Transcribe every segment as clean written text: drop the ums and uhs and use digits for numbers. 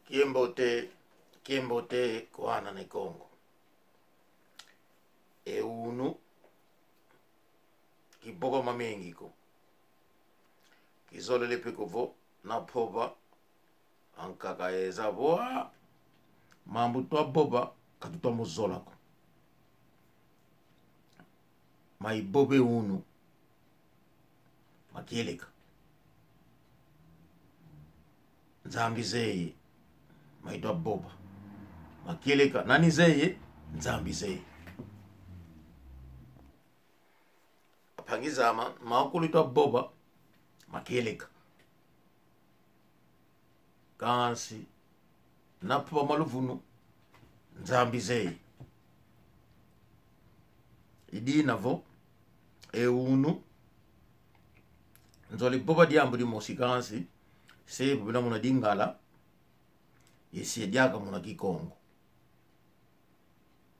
Kiembote, kiembote kwana ne Congo. Eunu kiboko mamingi ko. Kizolele pe kovo na phoba ankaka eza boa mambu twa boba katu twa mozolako. Maibobe unu makieleka. Nzambi zeye maitwa boba makieleka nani zeye nzambi zeye aphangizama makulitwa boba makieleka kansi naphuba maluvunu nzambi zeye idina vo eunu nzoli boba diambu dimosi kansi se bubina muna dingala yesie diaka muna kikongo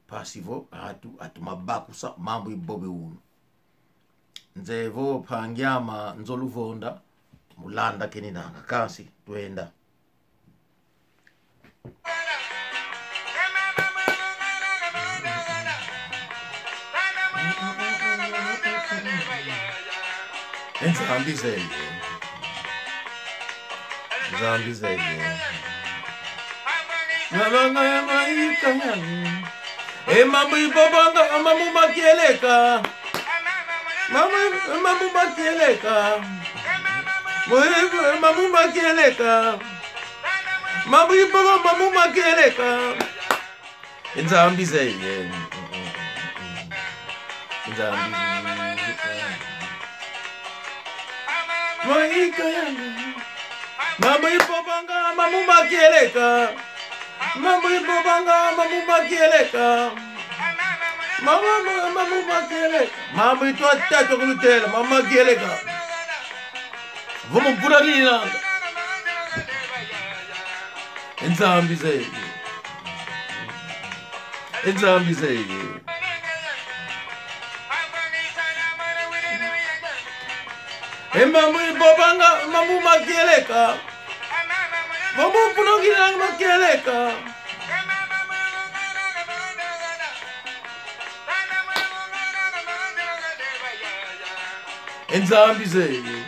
pasivo atu atu mabakusa mambo ibobe unu nzevo phangyama nzoluvonda mulanda keni nanga kasi twenda Nzambi zeye Nzambi zeye Emambu ibobanga amamu makieleka Mamu makieleka Mamu makieleka Mamu ibobo mamu makieleka Nzambi zeye Nzambi Maika yangu Mambo ibobanga mamu makieleka Mambo ibobanga mamu makieleka Mama mamu makieleka Mambo itwa tato kulutela mamu makieleka Vumu mpura nanga Nzambi zeye Nzambi zeye Emamu ibobanga mamu makieleka Mamu mpunongilanga makieleka Nzambi zeye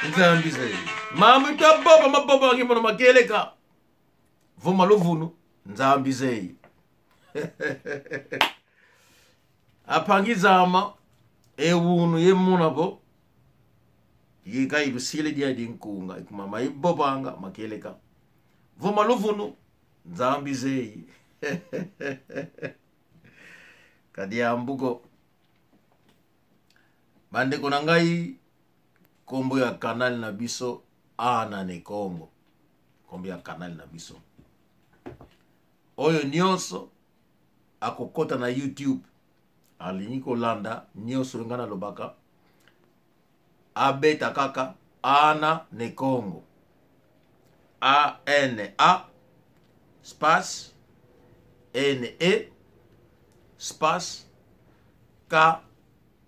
Nzambi zeye Mamu itaboba maboba ngimono makieleka Vuma luvunu Nzambi zeye Aphangizama ewunu yemuna bo yika ilusile dia dinkunga ikumama ibobanga makieleka Vuma luvunu Nzambi zeyi Kadiambuko bandeko na ngai kombo ya canal na biso ana ne Congo kombo ya canal na biso oyo nyonso akokota na YouTube alingi kolanda nyonso ngai nalobaka abeta kaka ana ne Congo A N A space N E space K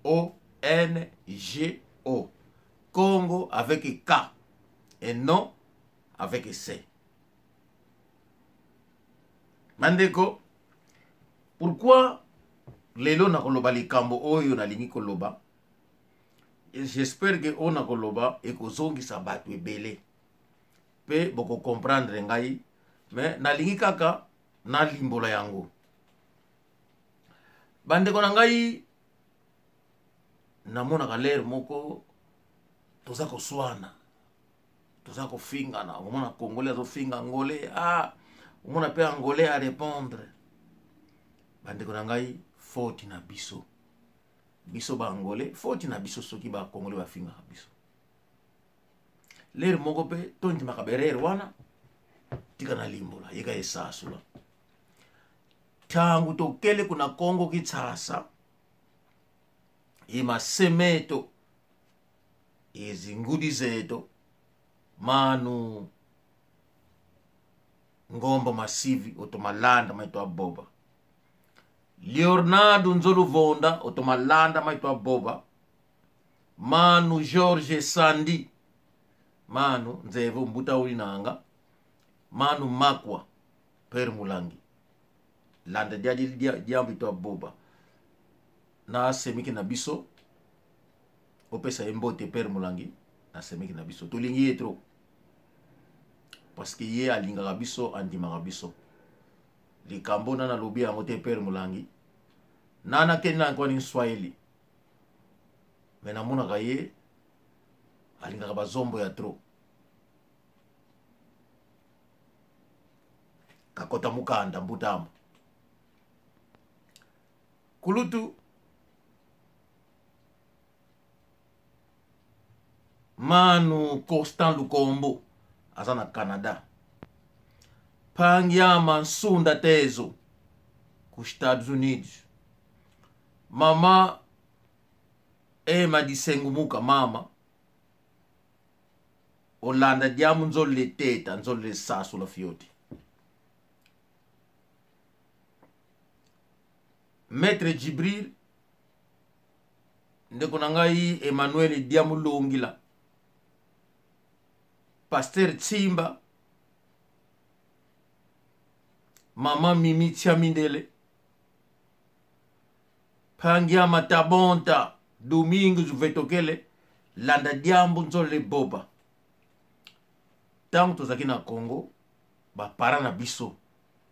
O N G O Congo avec K et non avec C. Mandeko, pourquoi lelo nakoloba likambo oyo nalingi koloba? J'espère que oyo nakoloba ekozongisa bato ebele pe boko comprendre ngai, mais nalingi kaka nalimbola yango. Bandeko na ngai, namonaka lere moko toza koswana, toza kofingana, omona Congolais azofinga Angolais, omona pe Angolais a répondre. Bandeko na ngai, faute na biso. Biso ba Angolais, faute na biso soki ba Congolais bafingaka biso. Lere moko pe tondimaka berere wana tika na limbola yeka esasula. Tangu tokele kuna Congo kitsasa imasemeto izingudi zeto manu ngombo masivi otomalanda maito aboba Leonardo Nzoluvonda otomalanda maito aboba Manu George Sandi Manu nzevo mbuta uli nanga manu makwa pere mulangi landa dia dia diambi to boba na semiki na biso opesa ye mbote pere mulangi na semiki na biso tolingi ye trop parce que ye alingaka biso andimaka biso likambo nana alobi yango te pere mulangi nana keni na nkwani nswahili me namonaka ye alingaka bazombo ya trop kakota mukanda mbutamba kulutu manu constant lukombo aza na canada pangiama nsunda tezo ku Estados Unidos mama ema disengumuka mama olanda diamu nzolo leteta nzolo lesasu la fioti maître Djibril ndeko na ngai Emmanuel Diamulongila pasteur Tsimba mama Mimi Tsiamindele Pangiama Tabonta Domingos Vetokele landa diambu nzole boba ntango tozalaki na Congo baparent na biso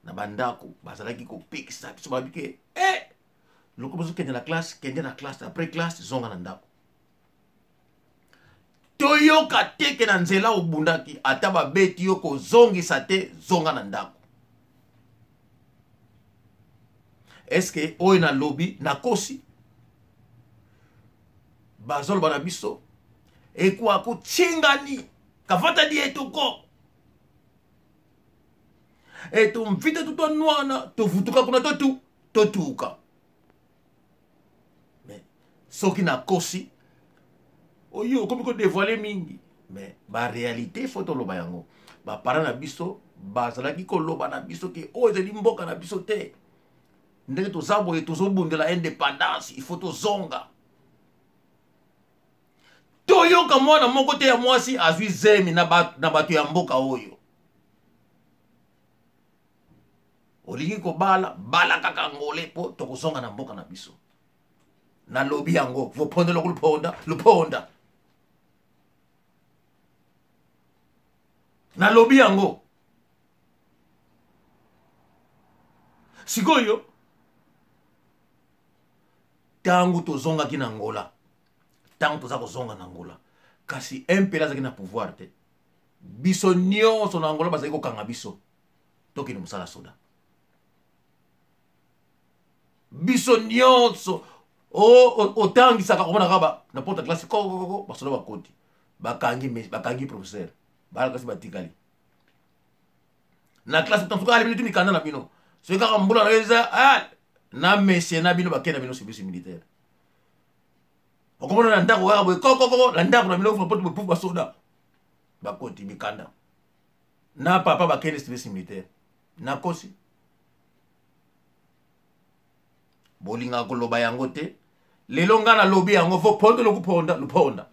na bandako bazalaki kopekisa biso babike eh! loko bozokende na classe kende na classe après classe zonga na ndako toyoka te ke na nzela obundaki ata babeti yo kozongisa te zonga na ndako eske oyo nalobi nakosi bazoloba na biso ekwa kotingani kavata di etoko etomvita tutwanwana tovutuka kuna totu totuka mais soki nakosi oyo okomi kodevoile mingi mais baréalité fo toloba yango baparent na biso bazalaki koloba na biso ke oyo ezali mboka na biso te ndenge toza boye tozobundela indépendance il faut tozonga toyoka mwana moko te ya mwasi azwi zemi na bato ya mboka oyo olingi kobala bala kaka angole mpo tokozonga na mboka na biso nalobi yango voponde loku luponda luponda nalobi yango sikoyo ntango tozongaki na angola ntango toza kozonga na angola kasi mpela azalaki na pouvoir te biso nyonso na angola bazalaki kokanga biso tokende mosala soda biso nyonso otangisaka omonaka ba na porte classe kokokoko basoda bakoti bakangi bakangi professeur bala kasi batikali na classe tansuka ali bino ti mikanda na bino soki kaka mbula na yo eza ah, na mesie na bino bakei na bino service militaire okomona na ndako kaka boye kokokoko na ndako na bino poto bopufu basoda bakoti mikanda na papa bakende service militaire nakosi bolingaka koloba yango te lelo ngai nalobi yango fo pondo lokuponda luponda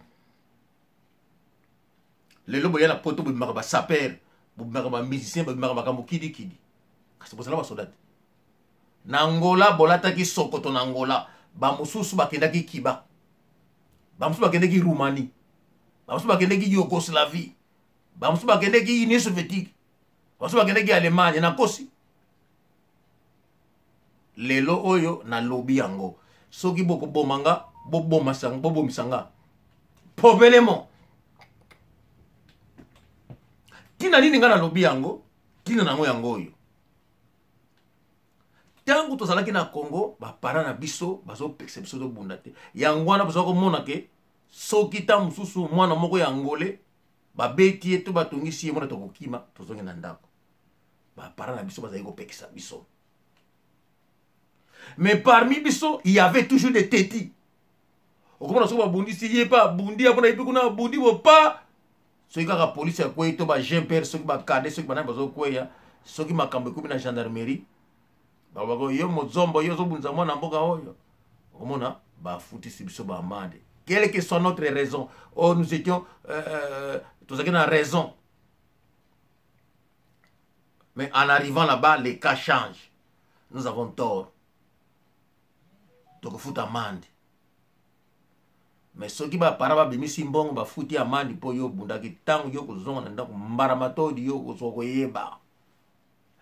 lelo boya na poto bobimaka basaper bobimaka bamusicien bobimaka makambo kidikidi kasi bozala basoda te na angola bolataki sokoto na angola bamosusu bakendaki kiba bamosusu bakendaki roumanie bamosusu bakendaki yougoslavie bamosusu bakendeki union soviétique bamosusu bakendeki allemagne nakosi lelo oyo nalobi yango soki bokoboma nga bobomisa nga pobelemo ntina nini nga nalobi yango ntina nango yango oyo ntango tozalaki na congo baparent na biso bazopekisa biso tobunda te yango wana boza komona ke soki ntango mosusu mwana moko ya angole babeti ye to batongisi ye mona tokokima tozongi na ndako baparent na biso bazali kopekisa biso mais parmi biso il y avait toujours des teti okomona soki babundisi ye mpe abundi amona ye mpe kuna abundi bopa soki kaka polisi akwei to bagmpr soki bakade soki banani bazokweya soki makambo ekomi na gendarmerie balobaka yo mozombo yo ozobundisa mwana mboka oyo okomona bafutisi biso baamande Quelle que soit notre raison, oh, nous étions tozalaki na raison, mais en arrivant là-bas, les cas changent, nous avons tort, tokofuta amande. Mais soki bapara babimisi mbongo, bafuti amande mpo yo obundaki, ntango yo kozonga na ndako, mbara matodi, yo kozwa koyeba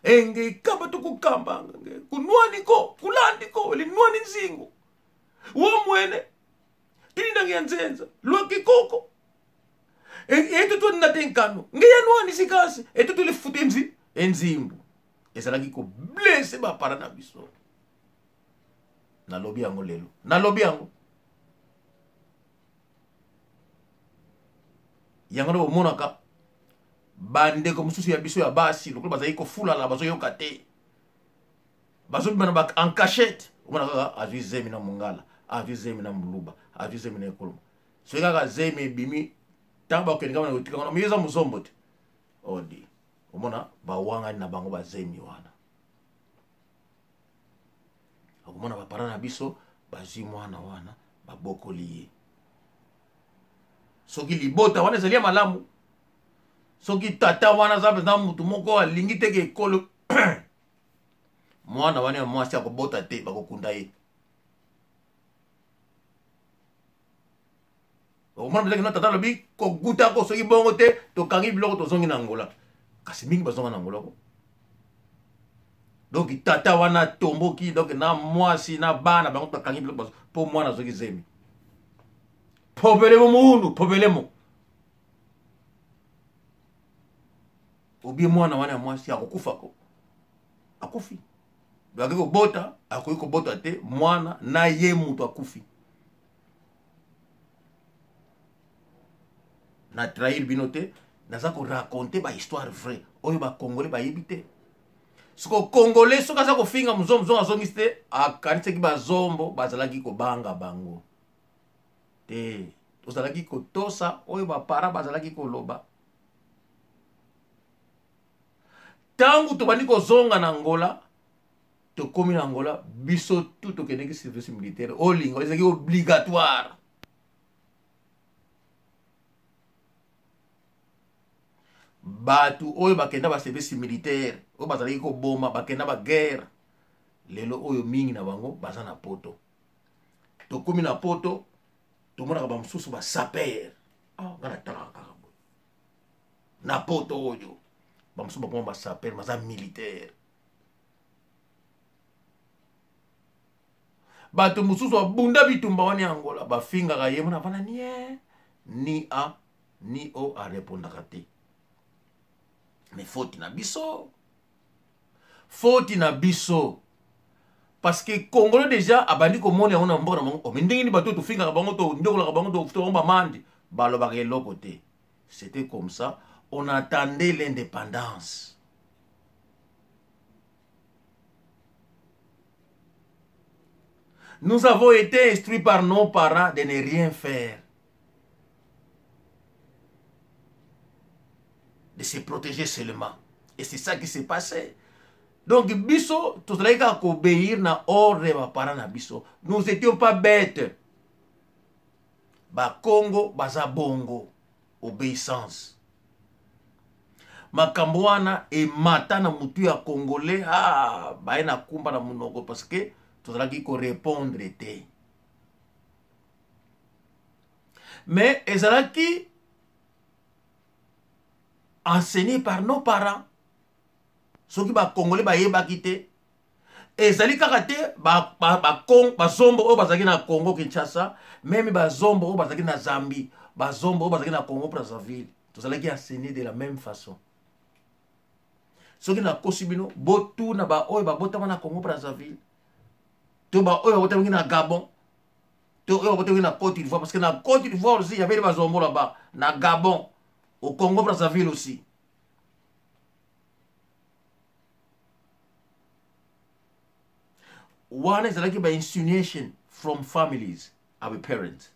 enge kamba tokokamba kunwani ko kulandi ko linwani nzingo wo mwene tilindange ya nzenza lwaki koko eto twanina te nkano nge ya nwani sikasi eto tolifuta enzi enzimbu ezalaki koblese bapara na biso. Nalobi yango lelo, nalobi yango, yango nde bomonaka bandeko mosusu ya biso ya basi lokola bazali kofulala, bazoyoka te, bazobima na ba en cachette. Omona kaka azwi zemi na mongala, azwi zemi na moluba, azwi zemi na ekoloma. Soki kaka zemi ebimi, ntango bakokende kaka na kotika wana, eza mozombo te odi omona bawangani na bango bazemi wana. Okomona bapara na biso bazwi mwana wana, babokoli ye. Soki libota wana ezali ya malamu, soki tata wana aza mpenza motu moko alingi teke ekolo, mwana wana ya mwasi akobota te, bakokunda ye. Okomona mpenza kino tata alobi kogutako, soki bongo te tokangi biloko, tozongi na Angola. Kasi mingi bazonga na Angola ko. Donc tata wana atomboki, donc na mwasi na bana bango bakangi biloko mpo mwana azoki zemi. Popelemo muundu popelemo obie, mwana wana ya mwasi akokufa ko akufi, akoki kobota, akoki kobota te, mwana na ye moto akufi. Na trahir bino te, naza koraconte bahistoire vrai oyo bacongolais bayebi te. Siko congolais soki aza kofinga mozombo, mozombo azongisi te, akanisaki bazombo bazalaki kobanga bango te. Tozalaki kotosa oyo bapara bazalaki koloba. Ntango tobandi kozonga na Angola, tokomi na Angola, biso tu tokendeki service militaire. Olinga, ezalaki obligatoire. Bato oyo bakenda baservice militaire, oyo bazalaki koboma, bakenda baguerre, lelo oyo mingi na bango baza na Poto. Tokomi na Poto, tomonaka bamosusu basaper. Oh, nga natalaka kaka boye na Poto oyo, bamosusu bakoma basaper, baza militaire. Bato mosusu babunda bitumba wana ya Angola, bafingaka ye mona avanda nie, ni a ni o arepondaka te. Mais foti na biso, foti na biso, parce que congolais déjà abandi komona yango na mboka na bango. Ome ndenge nini bato tofingaka bango, tondokolaka bango, tofuta bango bamande, balobaka eloko te? C'était comme ça, on attendait l'indépendance. Nous avons été instruits par nos parents de ne rien faire, de se protéger seulement. Et c'est ça qui s'est passé. Donc, biso, tozalaki kaka koobéir na ordre ya baparent na biso. Nous étions pas bêtes. Bakongo baza bongo, obéissance. Makambo wana emata na mutu ya congolais, ah, baye na kumba na monoko parce que tozalaki korépondre te. Mais ezalaki enseigné par nos parents. Soki bacongolais bayebaki te, ezali kaka te bazombo oyo bazalaki na Congo Kinshasa, même bazombo oyo bazalaki na Zambie, bazombo oyo bazalaki na Congo Brazzaville, tozalaki enseigné de la même façon. Soki nakosi bino, botuna baoyo babotama na Congo Brazzaville, to baoyo babotamaki na Gabon, to oyo babotamaki na Côte d'Ivoire, parce que na Côte d'Ivoire aussi y avait bazombo là-bas, na Gabon, au Congo Brazzaville aussi. Wana ezalaki ba insinuation from families, our parents.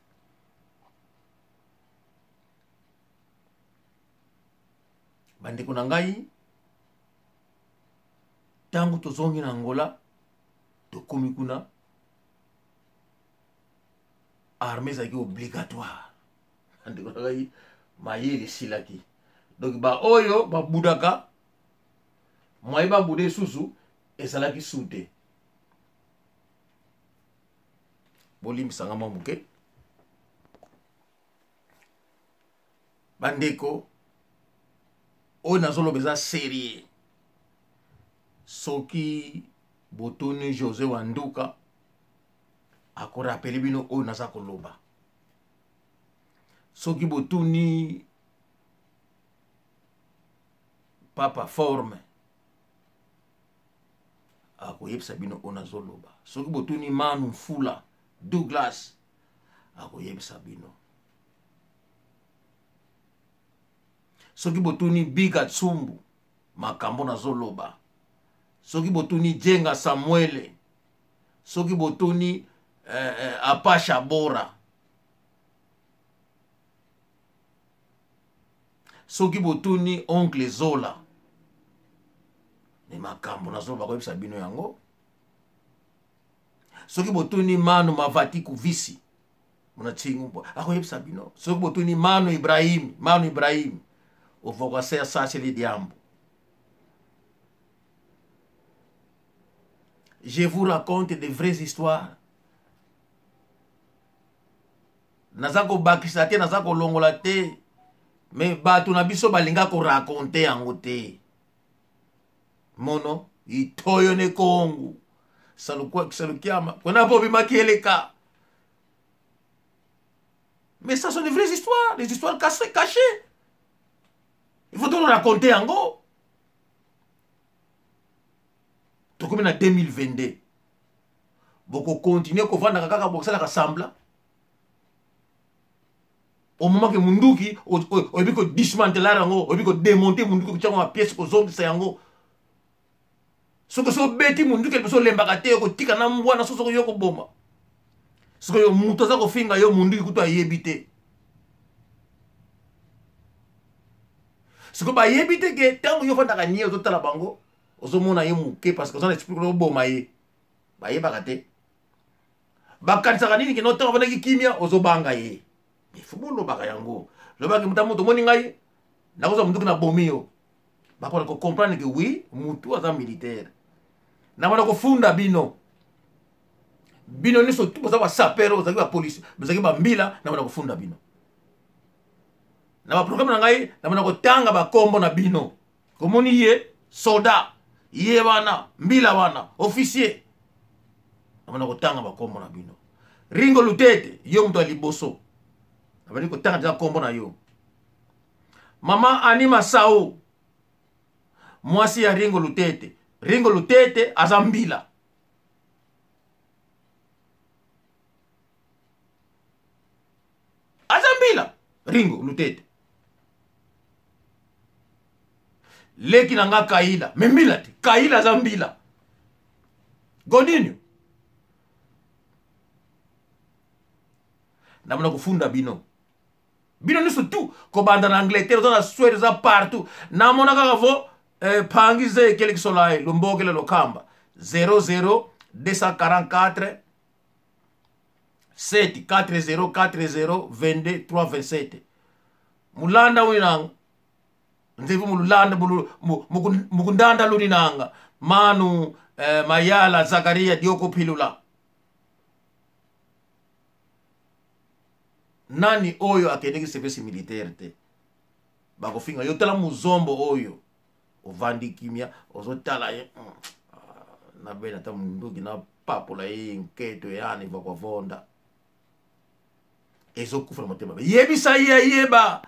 Bandeko na ngai, ntango tozongi na Angola, tokomi kuna. Armée ezalaki obligatoire. Bandeko na ngai, mayele esilaki. Donc baoyo babudaka mwaye babuda lisusu ezalaki su te. Bolimbisanga mwa moke, bandeko. Oyo nazoloba eza serie. Soki botuni José Wanduka, akorapele bino oyo naza koloba. Soki botuni Papa Forme, akoyebisa bino oyo nazoloba. Soki botuni Manu Mfula Douglas, akoyebisa bino. Soki botuni Biga Tsumbu, makambo nazoloba. Soki botuni Jenga Samuele, soki botuni Apasha Bora, soki botuni Oncle Zola, me makambo nazoloba koyebisa bino yango. Soki botuni Manu Mavati Kuvisi mona tsingu, akoyebisa bino. Soki botuni Manu Ibrahim, Manu Ibrahim ovokasea saseli diambo. Je vous raconte de vraies histoires. Naza kobakisa te, naza kolongola te, me bato na biso balinga koraconte yango te. Mono itoyo ne kongu salukiama kona bobi makieleka. Mais ça sont des vraies histoires, des histoires cachées, cachées. Il faut tout raconter yango. Tokomi na 2022, bokokontinue kovandaka kaka, bokosalaka semblant au moment ke munduki oyebi kodismantelar yango, oyebi kodemonte munduki, kotia yango bapiese, kozongisa yango. Soki soki obeti munduki liboso, olembaka te, okotika na mbwa na so. Soki yo koboma, soki moto aza kofinga yo munduki kutu ayebi te. Sikoyo bayebi te ke ntango yo ofandaka nie, ozotala bango, ozomona ye moke parce que oza na esprit oboma ye. Bayebaka te, bakanisaka nini? Kende ntango afandaki kimia, ozobanga ye. Ifo bolobaka yango. Lobaki moto, moto omoni ngai nakozwa munduki na bomi yo, bakona kocomprendre ke oui, mutu aza militaire. Namona kofunda bino, bino nyonso tu boza basapere, bozalaki bapolisi, bozalaki bambila. Namona kofunda bino na baprogramme na ngai. Namona kotanga bakombo na bino. Komoni ye soldat, ye wana mbila, wana officier. Namona kotanga bakombo na bino. Ringo Lutete, yo moto ya liboso nabandi kotanga deja kombo na yo. Mama Ani Masao, mwasi ya Ringo Lutete. Ringo Lutete aza mbila. Aza mbila Ringo Lutete. Leki na nga Kaila, me mbila te. Kaila aza mbila. Godinio, namona kofunda bino, bino nyonso tu, kobanda na Angleterre, oza na Swede, oza partout. Namona kaka vo pangi ze ekelekisolaye lombokele lokamba 00 244 7 4 0 4 0 22 3 27. Mulanda winanga nzevu mululanda mukundanda luninanga manu Mayala Zakaria Dioko Pilula. Nani oyo akendeki service militaire te, bakofinga yo. Tala muzombo oyo ovandi kimia, ozotala ye nabena ata munduki napapola ye nketo yani vakwavonda ezokufa na motema. Yebisa ye ayeba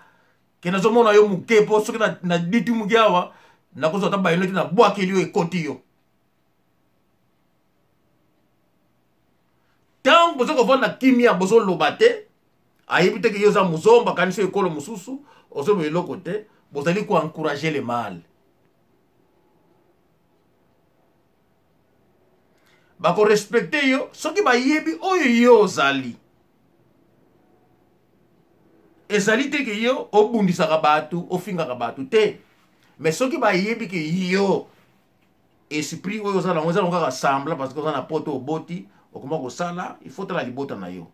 ke nazomona yo moke, mpo soki na diti moke awa, nakozwa ata bayino te, nabwakeli yo, ekoti yo. Ntango boza kovanda kimia, bozoloba te, ayebi te ke yo oza mozomba, akanisi ekolo mosusu, ozoloba eloko te, bozali koencourage le mal. Bakorespecte yo soki bayebi oyo yo ozali. Ezali te ke yo obundisaka bato, ofingaka bato te, mais soki bayebi ke yo esprit oyo oza nango eza nango kaka semblant, parce que oza na poto, oboti, okoma kosala, il faut tala libota na yo.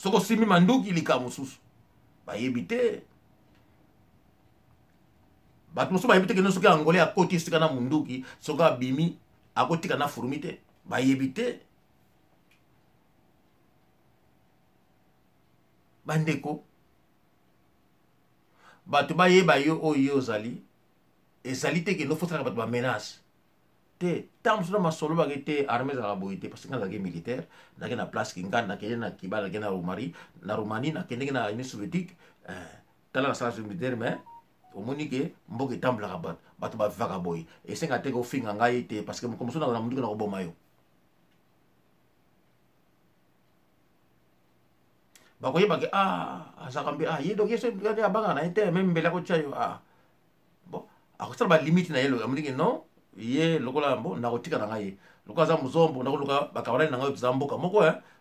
Soki osimbi manduki likambo mosusu bayebi te. Bato mosusu bayebi te kende soki angolais akoti esika na munduki, soki abimi akotika na furumi te, bayebi te. Bandeko, bato bayeba yo oyo yo ozali, ezali te kende ofosalaka bato bamenace te. Ntango mosusu na masolo bake te, arme ezalaka boye te, parce que nga nazalaki militaire, nazalaki na place Kingani, nakende na Kiba, nakende na Romari, na Roumanie, nakendeki na Union soviétique. Tala, nasala militaire, mais omoni ke mboka etambolaka, bato bato bavivaka boye. Esenga te kofinga ngai te, parce que mokolo mosusu na monduki na koboma yo. Bakoyeba ke ah, azalaka mbe, ah, ye donc ye so abangaka na ye te, meme mbele akotya yo. Ah bon, akosala balimite na ye, amoni ke non, ye lokola bo nakotika na ngai ye lokola aza mozombo, nakoluka bakamarade na ngai oyo toza mboka moko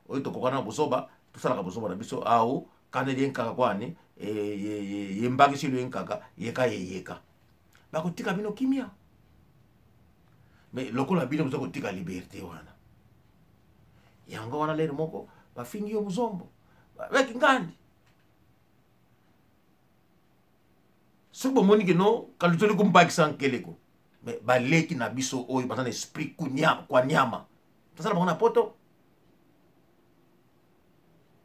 oyo tokokana na bozoba, tosalaka bozoba na biso au kaneli ye nkaka kwani yembakisi ye nkaka yeka yeyeka, bakotika bino kimia. Mais lokola bino boza kotika liberté wana, yango wana lere moko bafingi yo mozombo, beki ngandi. Soki bomoni keno kalutoli kumbakisa nkeleko, me baleki na biso oyo baza na esprit kwa nyama, tosala bango na poto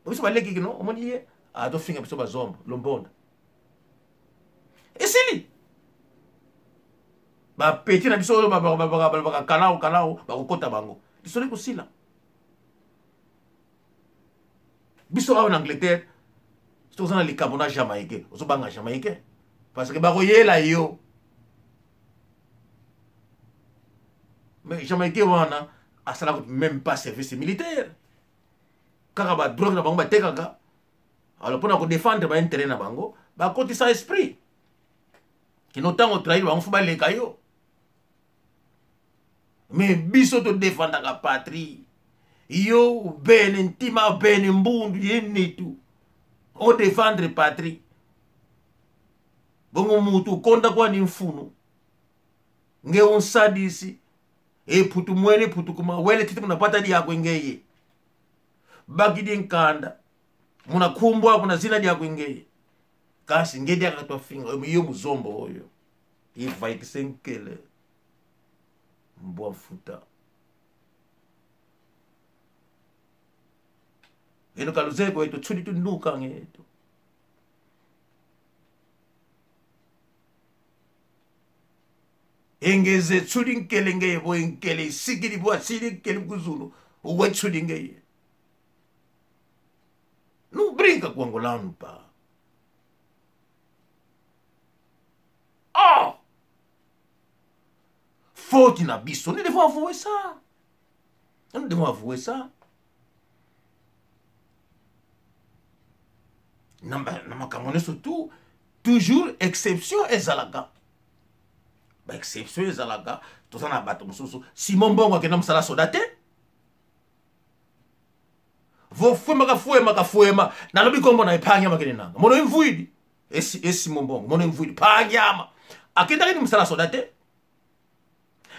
biso baleki kino omoni ye azofinga biso bazombo lombonda esili. Bapeti na biso oyo balobaka kalao kalao, bakokota bango lisolo ekosila. Biso awa na Angleterre, soki oza na likambo na Jamaïque, ozobanga Jamaïque parce que bakoyela yo. Mais Jamaïque wana asalaka même pas service militaire, kaka badrogue na bango batekaka. Alors mpona kodefendre baintérêt na bango, bakotisa esprit kino ntango trahir bango, fo baleka yo. Mais biso todefendaka patrie, yo bene ntima bene mbundu ye netu odefendre patrie bongo mutu ukonda kwani mfunu nge unsadisi eputu mwene eputu kuma wele titi munapata lyakwe ngeye bakidi nkanda munakhumbwa kuna zina lyakwe ngeye kasi ngedi akatwafinga yo muzombo oyo evaikise nkele mbwa mfuta eno kaluzeko eto tshudi tunduka ngeto engeze tshudi nkele ngeye bo enkele isikili bo asili nkele kuzulu uwe tshudi ngeye. Não brinca com angolano, pá. Oh! Faute na biso, nous devons avouer ça. Nous devons avouer ça. Na makambo nyonso tout, toujours exception ezalaka. Baexception ezalaka, toza na bato mosusu. Simon Mbongo akenda mosala soda te. Vofuemaka fuemaka fuema, nalobi kombo na epangi makende nanga mono imvuidi esi Simon Mbongo mono imvuidi pangiama akendaki ni mosala soda te.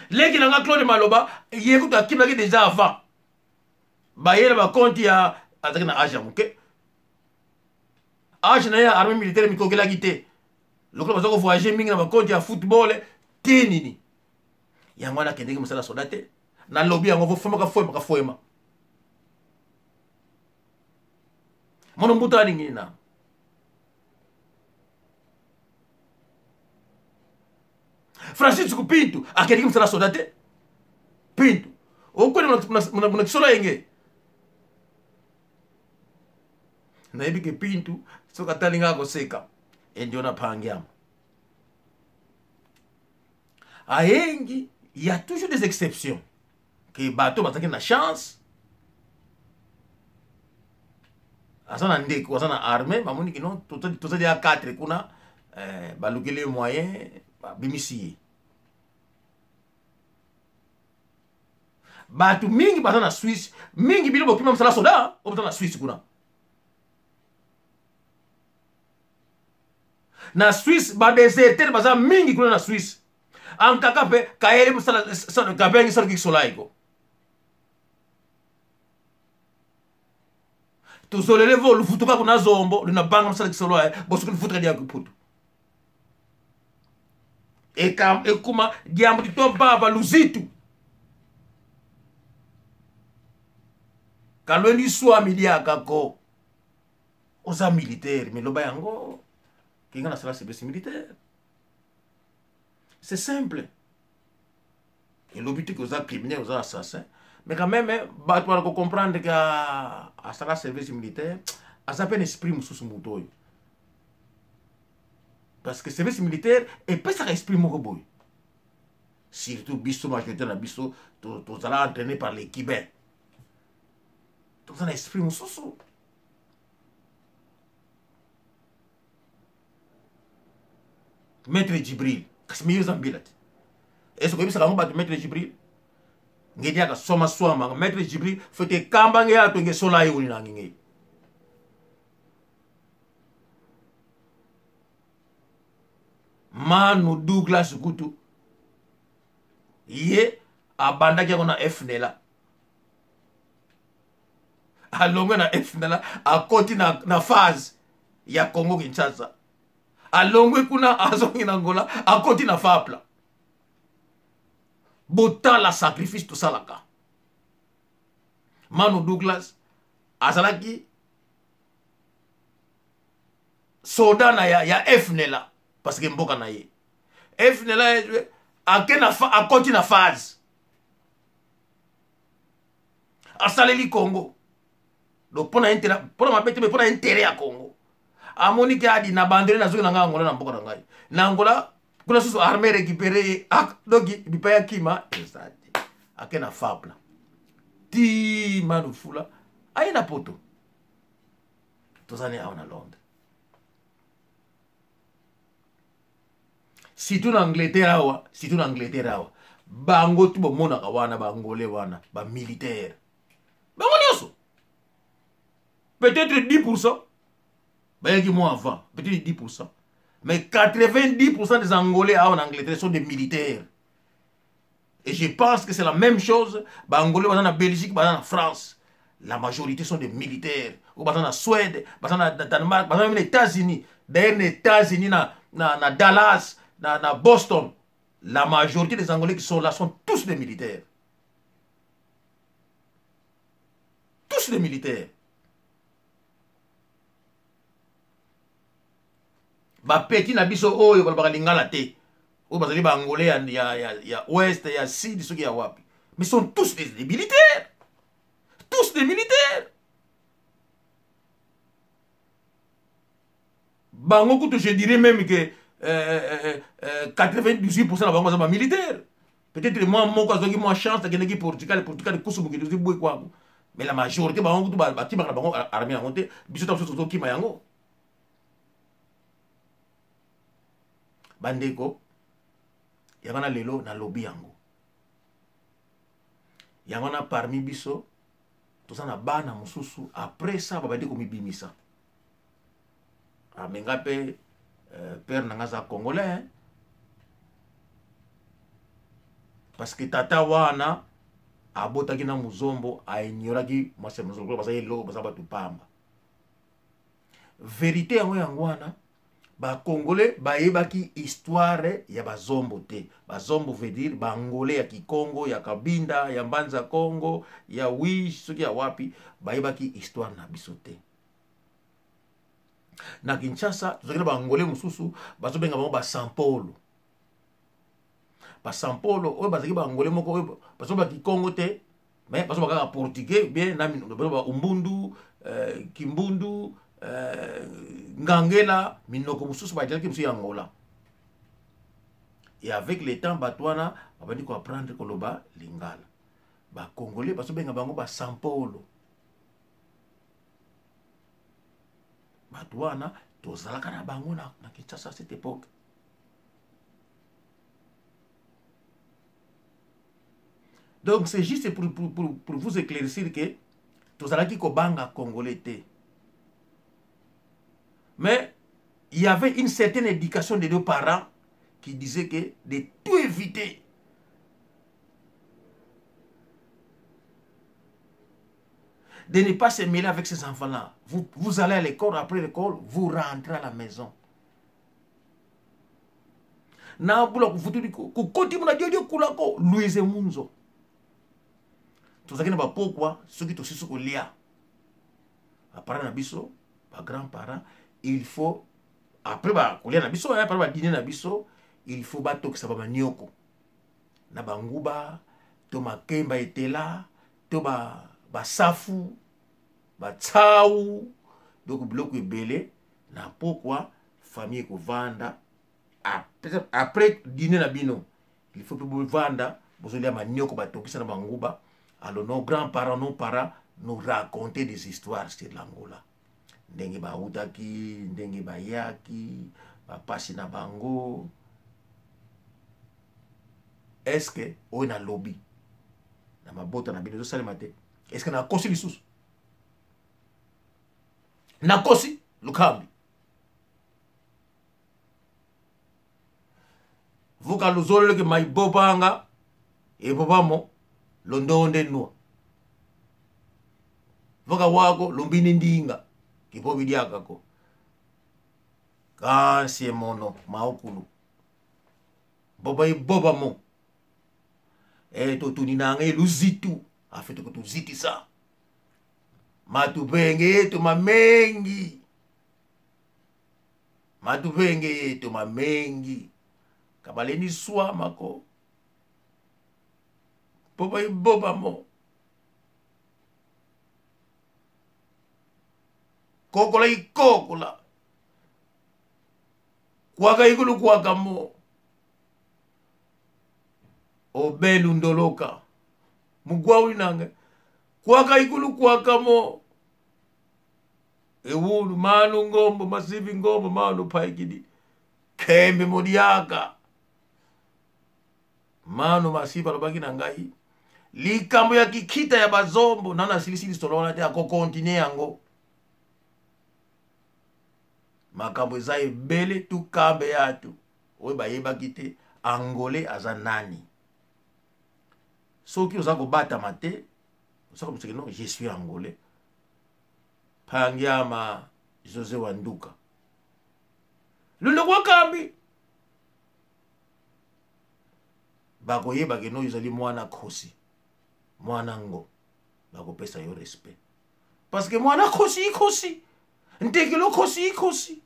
Leki na nga Claude Maloba, ye kutu akimaki déjà avant, bayela bakonti ya azalaki na age ya moke, age na ye ya armée militaire mikokelaki te, lokola baza kovoyage mingi na bakonti ya football te nini, yango wana akendeki mosala soda te. Nalobi yango vofemaka fuemaka fuema mono mbuta alingi na Francis Pintu akendeki mosala soda te. Pintu okwenda muna kisola yenge, nayebi ke Pintu soki atali nga akoseka endio na pangiama ayengi. Il y a toujours des exceptions ke bato bazalaki na chance, aza na ndeko aza na armée, bamoni kino tozali ya 4 kuna, balukeli ye moyen, babimisi ye. Bato mingi baza na Suisse, mingi bino bokima mosala soda oyo baza na Suisse kuna. Na Suisse badeserter baza mingi kuna na Suisse, ankaka mpe kayele mosala kabengi salaki solaiko. Tuzolele vo lufutuka kuna zombo luna banga msala kisolo ya bosuku lufutuka dia kuputu. Eka ekuma diambu tito baba luzitu. Kalwendi swami diaka ko. Oza militaire mais loba yango kinga na sala service militaire. C'est simple. Elobi te que oza criminel, oza assassin. Mais quand même, bato bala ko comprendre que asala service militaire, aza pe na esprit mosusu moto oyo. Parce que service militaire epesaka esprit moko boye. Surtout biso majorité na biso tozala entraîné par les Cubains. Toza na esprit mosusu. Maître Djibril, kasi miyo eza mbila te. Est-ce que oyebisaka yango bato Maître Djibril? Ngedi aka soma swama Maître Djibril fete kamba nge ato nge sola ye wuli na nge. Manu Douglas kutu ye abandaki yango na FNLA. Alongwe na FNLA akoti na phase ya Congo Kinshasa. Alongwe kuna azongi na Angola akoti na FAPLA. Botala sacrifice tosalaka. Manu Douglas azalaki soda na ya FNLA parce que mboka na ye. FNLA ake na fa, akoti na phase. Asaleli Congo. Donc pona intérêt, pona mabete mais pona intérêt ya Congo. Amoni ke adi na bandele na zoki na nga Angola na mboka na ngai. Na Angola kuna susu armée récupérée ak donc bipa ya kima ezati. Ake na FAPLA. Ti Manu Fula aye na poto. Tozani awa na Londres. Surtout na Angleterre awa, surtout na Angleterre awa. Bango tu bomonaka wana ba Angolais wana, ba militaire. Bango nyonso. Peut-être 10%. Bayaki moi avant, peut-être 10%. Mais 90% des Angolais awa en Angleterre sont des militaires. Et je pense que c'est la même chose. Ba Angolais baza na Belgique, baza na France. La majorité sont des militaires. Ou baza na Suède, baza na Danemark, baza même aux États-Unis. D'ailleurs, les États-Unis, na Dallas, na Boston, la majorité des Angolais qui sont là sont tous des militaires. Tous des militaires. Ba petit na biso oyo balobaka lingala te. Oyo bazali ba Angolais ya ouest, ya sud, soki ya wapi. Mais sont tous des militaires. Tous des militaires. Bango kutu, je dirais même que 98% na bango baza ba militaire. Peut-être moi moko azwaki mwa chance akendaki Portugal, Portugal kusu mokili ozwi bwe kwako. Mais la majorité bango kutu bakimaka na bango armée yango te, biso ta biso tozokima yango. Bandeko, yango na lelo na lobi yango. Yango na parmi biso toza na bana mosusu après ça babandi komibimisa. Ah, mais nga pe père na nga aza congolais, hein? Parce que tata wana abotaki na muzombo, a ignoraki mwasi ya muzombo, baza eloko, baza bato pamba. Vérité yango yango wana, ba Congolais bayebaki histoire ya bazombo te. Bazombo veut dire ba Angolais ya Kikongo, ya Kabinda, ya Mbanza Kongo, ya Wish, soki ya wapi, bayebaki histoire na biso te. Na Kinshasa, tozalaki na ba Angolais mosusu, bazobenga bango ba Sampolo. Ba Sampolo oyo bazalaki ba Angolais moko oyo bazoba Kikongo te, mais bazoba kaka portugais bien na mino, bazoba Umbundu, Kimbundu, Ngangela, minoko mosusu bazalaki mosusu ya Angola. Et avec le temps, bato wana babandi ko apprendre koloba lingala. Ba Congolais bazobenga bango ba Sampolo. Bato wana tozalaka na bango na Kinshasa à cette époque. Donc c'est juste pour vous éclaircir que tozalaki kobanga Congolais te. Mais il y avait une certaine éducation des deux parents qui disait que de tout éviter. de ne pas se mêler avec ces enfants-là. Vous, vous allez à l'école, après l'école, vous rentrez à la maison. Na bula kufutuli kukoti muna jojo kulako Louise Munzo. Tozalaki na bapokwa soki tosisi kolia. Baparents na biso, ba grands-parents, il faut après ba kolia na biso, après ba dîner na biso, il faut batokisa ba manioko na banguba to makemba etela to basafu ba batsau, donc biloko ebele na pokwa famille ekovanda après, après dîner na bino, il faut mpe bovanda bozolia manioko batokisa na banguba. Alors nos grands-parents, nos parents nous racontaient des histoires sur l'Angola, ndenge bautaki, ndenge bayaki, bapasi na bango. Est-ce que oyo nalobi na mabota na bino ezosalema te? Est ce que nakosi lisusu? Nakosi lukambi vuka luzololeke maibopanga ebobamo londonde nua vuka wako lumbini ndinga kipobi diakako kansie mono maokulu boba ibobamo e totuninanga eluzitu afe tokotuzitisa matupenge yetu mamengi, matupenge yetu mamengi kabaleni swamako boba ibobamo kokola ikokola kwaka ikulu kwaka mo obelu ndoloka mugwawi nange kwaka ikulu kwaka mo ewulu manu ngombo masivi ngombo manu paikidi kembe modiaka manu masivi alobaki na ngai likambo ya kikita ya bazombo nano asilisi lisolo wana te, akokontinue yango. Makambo eza ebele tukambe yatu oyo bayebaki te Angolais aza nani. Soki oza kobatama te, oza kobisaki non, je suis Angolais. Pangiama José Wanduka lundoko wakambi bakoyeba ke no ezali mwana khosi mwana ngo, bakopesa yo respect parce que mwana khosi ikhosi ntekelo khosi ikhosi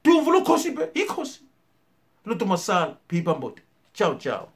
tumvu lukhosi mpe ikhosi lutumasala pipa mbote. Ciao ciao.